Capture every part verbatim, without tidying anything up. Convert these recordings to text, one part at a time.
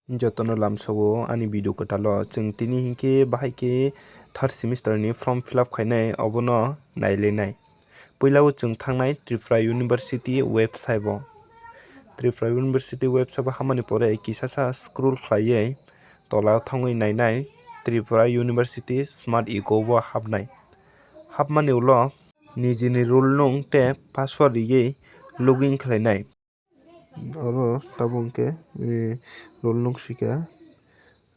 Jotono lamsogo ani video kwtalo. Chwng tini hinkhe bahai khe third semester ni form fill up khainai, obono nailainai. Puila o chwng thangnai Tripura University website o. Tripura University website o hamani pore kisasa scroll khlaiwi tola thangwi nainai Tripura University Smart Eco o hapnai. Hapmani ulo nijini roll nung tei password riwi login khlainai. Oro tabuk hwnkhe, eh, roll nung swikha.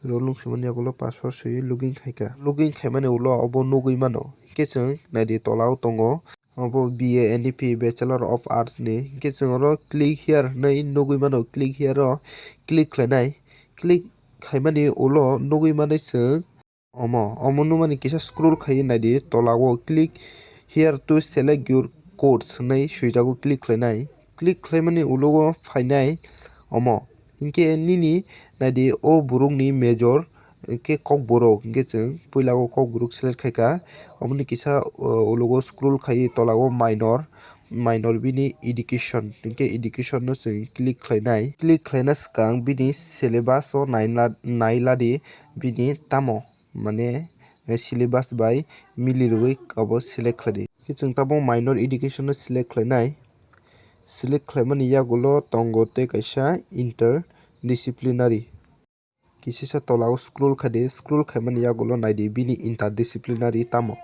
Roll nung swimani yagulo password swiwi login khaikha. Login khaimani ulo obo nugwi mano. Hinkhe chwng naidi tola o tongo. Obo B A N D P, Bachelor of Arts ni. Hinkhe chwng oro click here hinwi nugwi mano. Click here o click khlainai. Click khaimani ulo nugwi manwi chwng Omo, omo nukmani kisa scroll khaiwi naidi, tola o click here to select your course hinwi swijago, click khlainai. Click khlaimani ulo o phainai omo. Hinkhe nini naidi o borokni major, hinkhe kokborok, hinkhe chwng puila o kokborok select khaikha. Omoni kisa, o, ulo o scroll khaiwi tola o minor, minor bini education, hinkhe education no chwng click khlainai. Click khlaina swkang bini syllabus o naila-, nailadi bini tamo. Mane, eh, syllabus bai mili rwui abo select khlai di. Khe chwng tabuk minor education no select khlainai. Select khlaimani yagulo tongo tei kaisa interdisciplinary. Kisisa tola o scroll khai di, scroll khaimani yagulo nai di bini interdisciplinary tamo.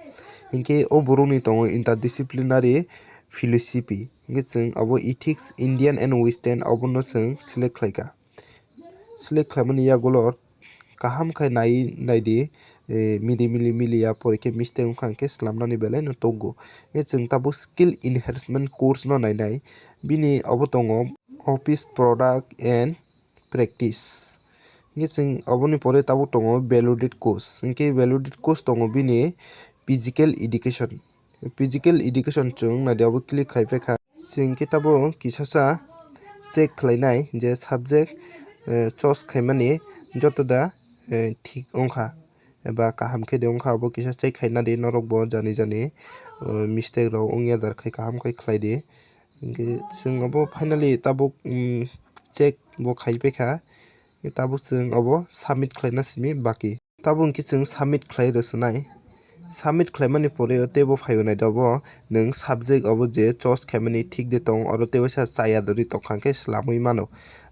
Hinkhe o borokni tongo interdisciplinary philosophy. Hinkhe chwng abo ethics, Indian and Western abono chwng select khlaikha. Select khlaimani yagulo kaham khe nai, nai di, eh, mili mili mili ya, pore khe mistake wngkha, hinkhe slamnani belai no tongo. Hinkhe chwng tabuk skill enhancement course no nainai. Bini obo tongo office product and practice. Hinkhe chwng oboni pore tabuk tongo valued course. Hinkhe valued course tongo bini physical education. Physical education chwng nai di, obo click khai phaikha. Chwng khe tabuk kisasa check khlainai je subject, eh, choice khaimani joto da, eh, thik wngkha eba kaham khe de wngkha, abo kisa check khaina di norok bo jani jani, eh, mistake rok wngya jar khai kaham khai khlai di. Hinkhe chwng abo finally tabuk, mm, check bo khai paikha, tabuk chwng abo submit khlaina simi baki. Tabuk hwnkhe chwng submit khlai rw swnai. Submit khlaimani pore o teibo phai o nai di, obo nwng subject obo je choice khaimani thik de tong, oro tei waisa chaya dori tongkha, hwnkhe slamwi mano.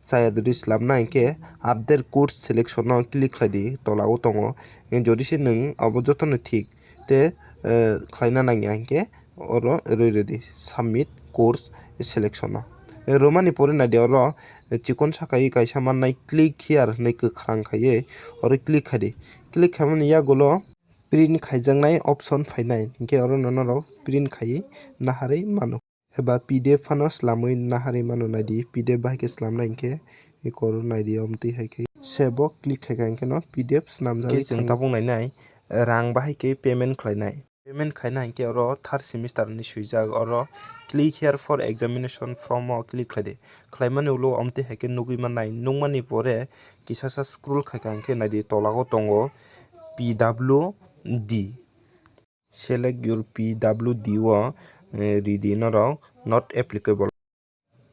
Chaya dori slamna hinkhe update course selection no click khlai di, tola o tongo. Jodi se nwng obo jotono thik tei, eh, khlaina nangya hinkhe oro rwi rw di submit course selection no. Rwmani pore nai di oro chikon sakai kaisa mannai click here hinwi kwkhwrang khaiwi oro click khai di. Click khaimani yagulo print khaijaknai option phainai, hinkhe oro no norok print khaiwi naharwi mano. Eba P D F phano slamwi naharwi mano nai di, P D F bahai khe slamnai hinkhe eko oro nai di, omtwi hai khe save o click khai kha hinkhe no P D F swnamjagwi thango. Hinkhe chwng tabuk nainai rang bahai khe payment khlainai. Payment khaina hinkhe oro third semester ni swijak, oro click here for examination form o click khlai di. Khlaimani ulo omtwi hai khe nugwi mannai, nukmani pore kisasa scroll khai kha hinkhe nai di, tola o tongo P W D. Select your P W D o, eh, ridi norok not applicable.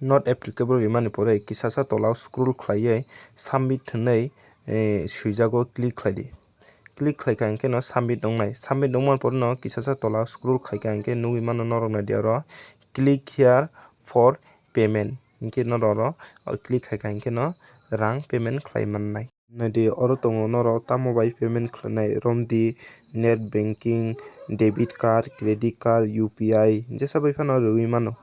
Not applicable rimani pore kisasa tola o scroll khlaiwi submit hinwi, eh, swijago click khlai di. Click khlai kha hinkhe no submit wngnai. Submit wngmani pore no kisasa tola o scroll khai kha hinkhe nugwi mano norok nai di oro click here for payment. Hinkhe norok oro click khai kha hinkhe no rang payment khlai mannai. Nai di, oro tongo norok tamo bai payment khlainai, romdi, net banking, debit card, credit card, U P I, jesa bai phano rwui mano.